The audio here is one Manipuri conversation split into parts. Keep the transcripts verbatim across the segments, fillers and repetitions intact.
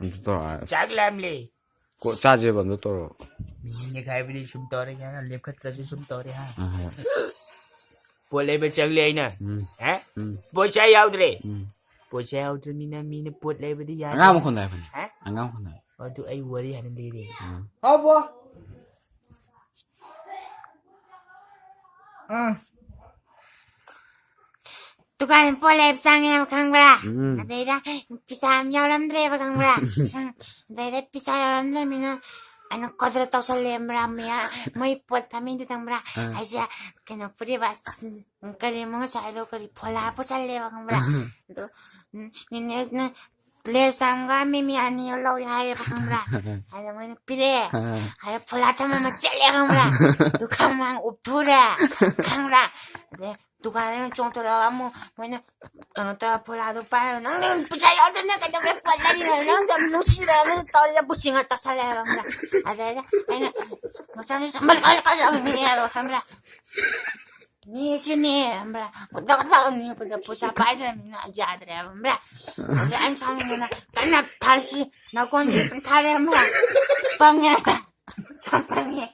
ꯑꯝꯇ ꯇꯧꯔꯛꯑꯣ꯫ ꯆꯥꯛ ꯂꯥꯝꯂꯦ꯫ ꯀꯣ ꯆꯥꯁꯦꯕ ꯑꯝꯇ ꯇꯧꯔꯛꯑꯣ꯫ ꯃꯤꯅꯤꯠ ꯅꯤꯈꯥꯏꯕꯗꯤ ꯁꯨꯝ ꯇꯧꯔꯦ, ꯌꯥꯔꯦ, ꯂꯦꯞꯈꯠꯇ꯭ꯔꯁꯨ ꯁꯨꯝ ꯇꯧꯔꯦ ꯍꯥ꯫ ꯑꯍꯣꯏ꯫ ꯄꯣꯠ ꯂꯩꯕ ꯆꯪꯂꯦ ꯑꯩꯅ꯫ ꯎꯝ꯫ ꯍꯥ? ꯎꯝ꯫ ꯄꯣꯠ ꯆꯩ ꯌꯥꯎꯗ꯭ꯔꯦ꯫ ꯎꯝ꯫ ꯄꯣꯠ ꯆꯩ ꯌꯥꯎꯗ꯭ꯔꯃꯤꯅ ꯃꯤꯅ ꯄꯣꯠ ꯂꯩꯕꯗꯤ ꯌꯥꯗꯦ꯫ ꯑꯉꯥꯡ ꯃꯈꯣꯟꯗ ꯍꯥꯏꯕꯅꯦ꯫ ꯍꯥ? ꯑꯉꯥꯡ ꯃꯈꯣꯟꯗ ꯍꯥꯏꯕꯅꯦ꯫ ꯑꯗꯨ ꯑꯩ ꯋꯥꯔꯤ ꯍꯥꯟꯅ ꯂꯤꯔꯦ꯫ ꯎꯝ꯫ ꯍꯥꯎꯕꯣ꯫ ꯑꯥ꯫ ꯗꯨꯀꯥꯟ ꯄꯣꯠ ꯂꯩꯕ ꯆꯪꯉꯦꯕ ꯈꯪꯕ꯭ꯔꯥ? ꯎꯝ꯫ ꯑꯗꯩꯗ ꯄꯩꯁꯥ ꯑꯃ ꯌꯥꯎꯔꯝꯗ꯭ꯔꯦꯕ ꯈꯪꯕ꯭ꯔꯥ? ꯎꯝ꯫ ꯑꯗꯩꯗ ꯄꯩꯁꯥ ꯌꯥꯎꯔꯝꯗ꯭ꯔꯕꯅꯤꯅ ꯑꯩꯅ ꯀꯗ꯭ꯔ ꯇꯧꯁꯜꯂꯦꯕ꯭ꯔꯥ ꯃꯌꯥ ꯃꯣꯏ ꯄꯣꯠ ꯐꯝꯃꯤꯗ ꯈꯪꯕ꯭ꯔꯥ? ꯑꯥ꯫ ꯑꯩꯁꯦ ꯀꯩꯅꯣ ꯐꯨꯔꯤꯕ ꯑꯁ, ꯀꯔꯤ ꯑꯃ ꯉꯁꯥꯏꯗꯣ ꯀꯔꯤ ꯐꯣꯂꯥ ꯄꯨꯁꯜꯂꯦꯕ ꯈꯪꯕ꯭ꯔꯥ? ꯑꯗꯣ ꯎꯝ, ꯅꯦꯅꯦ ꯂꯦ ꯆꯪꯒ ꯃꯤꯃꯤ ꯑꯅꯤ ꯂꯧꯏ ꯍꯥꯏꯔꯦꯕ ꯈꯪꯕ꯭ꯔꯥ? ꯑꯗ ꯃꯣꯏꯅ ꯄꯤꯔꯛꯑꯦ꯫ ꯍꯥꯏꯔ ꯐꯣꯂꯥ ꯊꯝꯃ ꯆꯠꯂꯦ ꯈꯪꯕ꯭ꯔꯥ? ꯗꯨꯀꯥꯟ ꯃꯥꯡ ꯎꯞꯊꯨꯔꯦ ꯈꯪꯕ꯭ꯔꯥ? ꯑꯗꯩ ꯗꯨꯀꯥꯟꯗ ꯑꯃꯨꯛ ꯆꯣꯡꯊꯣꯔꯛꯑꯒ ꯑꯃꯨꯛ ꯃꯣꯏꯅ ꯀꯩꯅꯣ ꯇꯧꯔ ꯐꯣꯂꯥꯗꯣ ꯄꯥꯏꯔꯒ "ꯅꯪ ꯅꯪ ꯄꯩꯁꯥ ꯌꯥꯎꯗꯅ ꯀꯩꯗꯧꯕꯩ ꯄꯣꯠ ꯂꯩꯔꯤꯅꯣ? ꯅꯪ ꯌꯥꯝ ꯅꯨꯡꯁꯤꯗꯕ ꯇꯧꯔꯤ ꯕꯨꯠꯁꯤꯡ ꯇꯧꯁꯜꯂꯦ ꯈꯪꯕ꯭ꯔꯥ?" ꯑꯗꯩꯗ ꯑꯩꯅ ꯃꯆꯥꯅꯨꯄꯤ ꯃꯅꯦ ꯍꯥꯏꯕ ꯈꯪꯕ꯭ꯔꯥ? ꯅꯦꯁꯤꯅꯦ ꯈꯪꯕ꯭ꯔꯥ? ꯈꯨꯗꯛ ꯈꯨꯗꯛ ꯅꯦꯛꯄꯗ ꯄꯩꯁꯥ ꯄꯥꯏꯗ꯭ꯔꯕꯅꯤꯅ ꯌꯥꯗ꯭ꯔꯦꯕ ꯈꯪꯕ꯭ꯔꯥ? ꯑꯗꯩ ꯑꯩꯅ ꯁꯥꯎꯅꯤꯡꯗꯅ ꯀꯟꯅ ꯊꯥꯔꯁꯤ ꯅꯥꯀꯣꯟꯗꯤ ꯑꯗꯨꯝ ꯊꯥꯔꯦ ꯈꯪꯕ꯭ꯔꯥ? ꯄꯪꯉꯦ꯫ ꯁꯝ ꯄꯪꯉꯦ꯫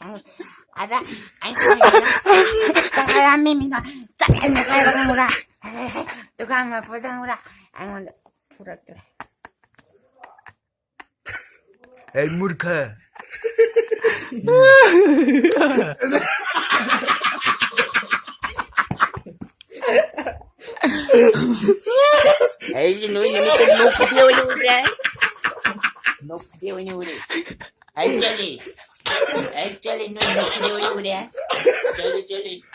ꯑꯗ ꯑꯩꯅ ꯁꯥꯎꯅꯤꯡꯗꯅ ꯆꯪꯈꯠꯂꯛꯑꯝꯃꯤ ꯃꯤꯗꯣ ꯆꯠꯂꯦꯅ ꯍꯥꯏꯕ ꯈꯪꯕ꯭ꯔꯥ? ꯗꯨꯀꯥꯟ ꯃꯄꯨꯗ ꯈꯪꯕ꯭ꯔꯥ? ꯑꯩꯉꯣꯟꯗ ꯐꯨꯔꯛꯇ꯭ꯔꯦ꯫ ꯍꯦ ꯃꯨꯔꯈ꯫ ꯑꯩꯁꯤ ꯅꯣꯏ ꯅꯨꯃꯤꯠꯇ ꯅꯣꯛꯄꯗꯤ ꯑꯣꯏꯅ ꯎꯔꯦ꯫ ꯅꯣꯛꯄꯗꯤ ꯑꯣꯏꯅ ꯎꯔꯦ꯫ ꯑꯩ ꯆꯠꯂꯤ꯫ ꯑꯩ ꯆꯠꯂꯤ, ꯅꯣꯏ ꯅꯣꯛꯄꯗꯤ ꯑꯣꯏꯅ ꯎꯔꯦ꯫ ꯆꯠꯂꯤ, ꯆꯠꯂꯤ꯫